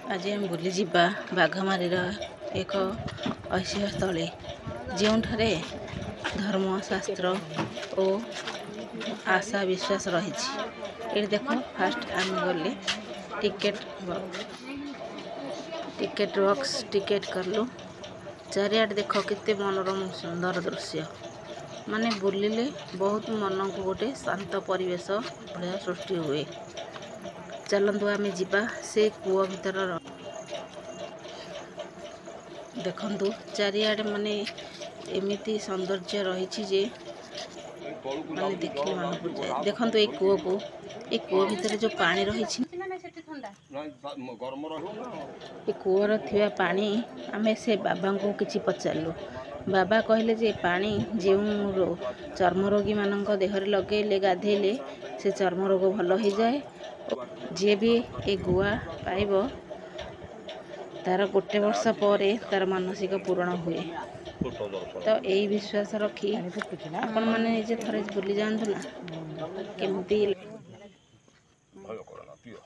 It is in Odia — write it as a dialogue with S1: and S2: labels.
S1: ଆଜି ଆମେ ବୁଲିଯିବା ବାଘମାରିର ଏକ ଐତିହ୍ୟସ୍ଥଳୀ, ଯେଉଁଠାରେ ଧର୍ମଶାସ୍ତ୍ର ଓ ଆଶା ବିଶ୍ୱାସ ରହିଛି। ଏଠି ଦେଖ, ଫାଷ୍ଟ ଆମେ ଗଲେ ଟିକେଟ୍ ବକ୍ସ, ଟିକେଟ୍ କଲୁ। ଚାରିଆଡ଼େ ଦେଖ କେତେ ମନୋରମ ସୁନ୍ଦର ଦୃଶ୍ୟ, ମାନେ ବୁଲିଲେ ବହୁତ ମନକୁ ଗୋଟେ ଶାନ୍ତ ପରିବେଶ ଭଳିଆ ସୃଷ୍ଟି ହୁଏ। ଚାଲନ୍ତୁ ଆମେ ଯିବା ସେ କୂଅ ଭିତରର। ଦେଖନ୍ତୁ ଚାରିଆଡ଼େ, ମାନେ ଏମିତି ସୌନ୍ଦର୍ଯ୍ୟ ରହିଛି ଯେ ମାନେ ଦେଖିଲେ ମନ ପୁରିଯାଏ। ଦେଖନ୍ତୁ ଏଇ କୂଅକୁ, ଏ କୂଅ ଭିତରେ ଯେଉଁ ପାଣି ରହିଛି, ଏ କୂଅର ଥିବା ପାଣି ଆମେ ସେ ବାବାଙ୍କୁ କିଛି ପଚାରିଲୁ। ବାବା କହିଲେ ଯେ ପାଣି ଯେଉଁ ଚର୍ମ ରୋଗୀମାନଙ୍କ ଦେହରେ ଲଗେଇଲେ, ଗାଧେଇଲେ ସେ ଚର୍ମ ରୋଗ ଭଲ ହେଇଯାଏ। ଯିଏ ବି ଏ ଗୁଆ ପାଇବ, ତାର ଗୋଟେ ବର୍ଷ ପରେ ତାର ମାନସିକ ପୂରଣ ହୁଏ। ତ ଏଇ ବିଶ୍ୱାସ ରଖି ଆପଣମାନେ ନିଜେ ଥରେ ବୁଲି ଯାଆନ୍ତୁ ନା କେମିତି।
S2: ଭୟ କର ନା, ପିଅ।